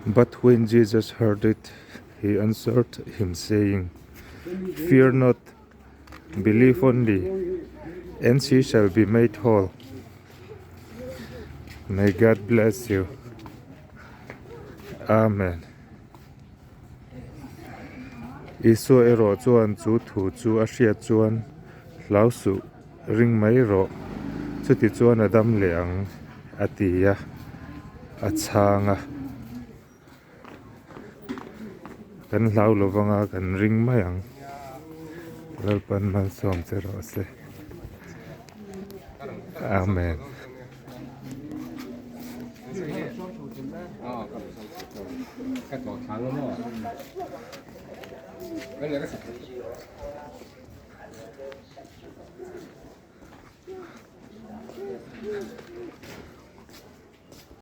But when Jesus heard it, he answered him saying, Fear not, believe only, and she shall be made whole. May God bless you. Amen. Isua erawh chuan chu thu chu a hriat chuan hlau suh ring mai rawh, chuti chuan a dam leh ang a ti a, a chhang a. Kan hlau lo vanga kan ring mai ang. Lalpan malsawm che rawh se. Amen.